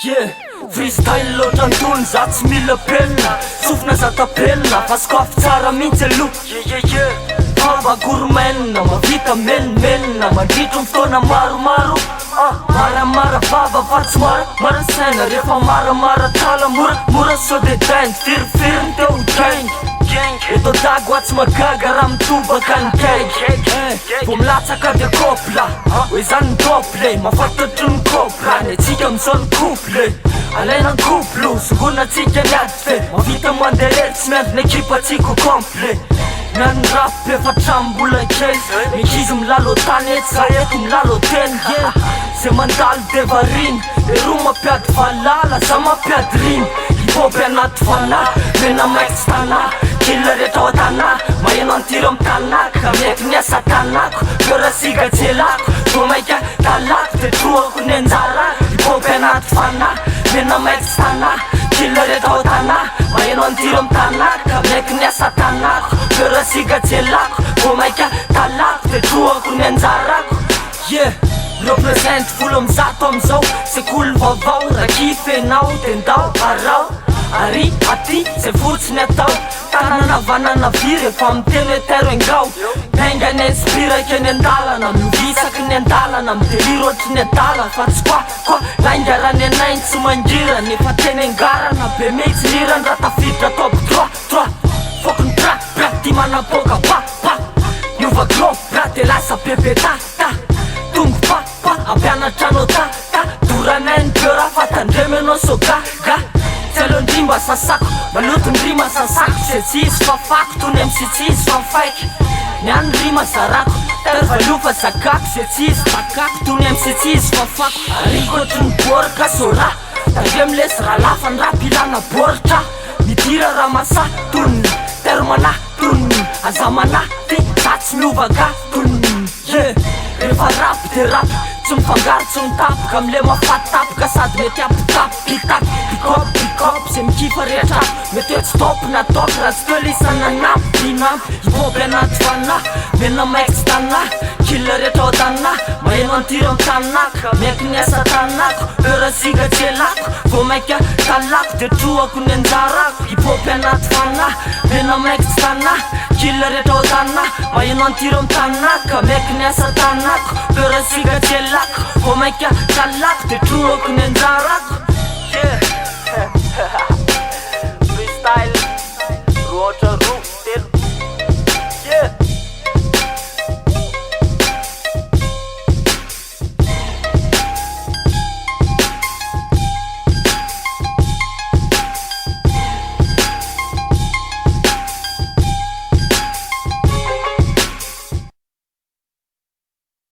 Yeah, freestyle loatra antony za tsy mila penina. Sofina za tapelina fa sokafy tsara mihitsy aloha. Yeah, yeah, yeah. Baba gourmaine, mahavita menomenona mandritry ny fotoana maromaro. Ah, maramara vava fa tsy maramara saina. Rehefa maramara tala mora mora sao de daingy. Firifiry ny teo ho daingy. Eto Dago atsy magaga raha mitobaka ny gaigy. Eh, vao milatsaka de copla. Hoe zany ny doble, mahafantatry ny cobra. Ny antsika amizao ny couple. Alaina ny couple, songonatsika ny ady fe. Mahavita mandeha rery tsy miandry ny ekipatsika ho complet. Ny an'ny rap efa hatramin'ny mbola kely. Ny ankizy milalao tany etsy za eto milalao teny. Yeah, zay mandalo de variana. Eroa mampiady valala, za mampiady rima. Hip hop anaty fanahy, mena maitso tsy tanà. Kila rehetra ao an-tanà, maheno an'ity reo mitanàka. Miaiky ny asa tanako, peur sy gajelako. Vao mainka talako de trohako ny anjarako. Hip hop anaty fanahy, mena maitso tsy tanà. Kila rehetra ao an-tanà, maheno an'ity reo mitanàka. Miaiky ny asa tanako, peur sy gajelako. Vao mainka talako de trohako ny anjarako. Yeah, represent 110 amizao. Sekoly vaovao, raha kifenao de ndao arao. Ary aty zay fotsiny atao. Tanana havanana vy rehefa miteny hoe tero engao. Miainga ny inspiraka eny an-dalana. Miovisaky ny an-dalana, mideliro ohatry ny adala. Fa tsy quoi quoi, lainga raha ny anay ny tsy mangira. Nefa teny angarana be mihitsy ny hirany raha tafiditra top trois trois. Fokony bra bra, ty manapoaka pa pa. Miova grand bra de lasa bebe ta ta. Tongo pa pa, ampianatra anao ta ta. Doranay ny beurre fa tandremo ianao sao ga ga. Tsy aleo ndry mba sasako, maloto ny rima sasako. Zay tsy izy fa fako, tony MC tsy izy fa faiky. Ny any rima zarako, tary valio fa zakako. Zay tsy izy takako, tony MC tsy izy fa fako. Ariko ohatry ny borka sôra, tandremo lesy rahalahy fa ny rap ilana baoritra. Midira ramasa tonony, termana tonony, aza manahy ty za tsy miova ka tonony. Yeah, rehefa rap de rap, tsy mifangaro tsy mitapoka. Amle mahafaty tapoka sady mety hampitapy pitapy. Pick up pick up, zay mikifa rehetra ato. Mety hoe tsy top na top, raha tsy teo lisa nanampy dinampy. Hip hop anaty fanahy, mena maitso tsy tanà. Kila rehetra ao an-tanà, maheno an'ity reo mitanàka. Miaiky ny asa tanako, peur sy gajelako. Vao mainka talako de trohako ny anjarako. Hip hop anaty fanahy, mena maitso tsy tanà. Kila rehetra ao an-tanà, maheno an'ity reo mitanàka. Miaiky ny asa tanako, peur sy gajelako. Vao mainka talako de trohako ny anjarako. Yeah.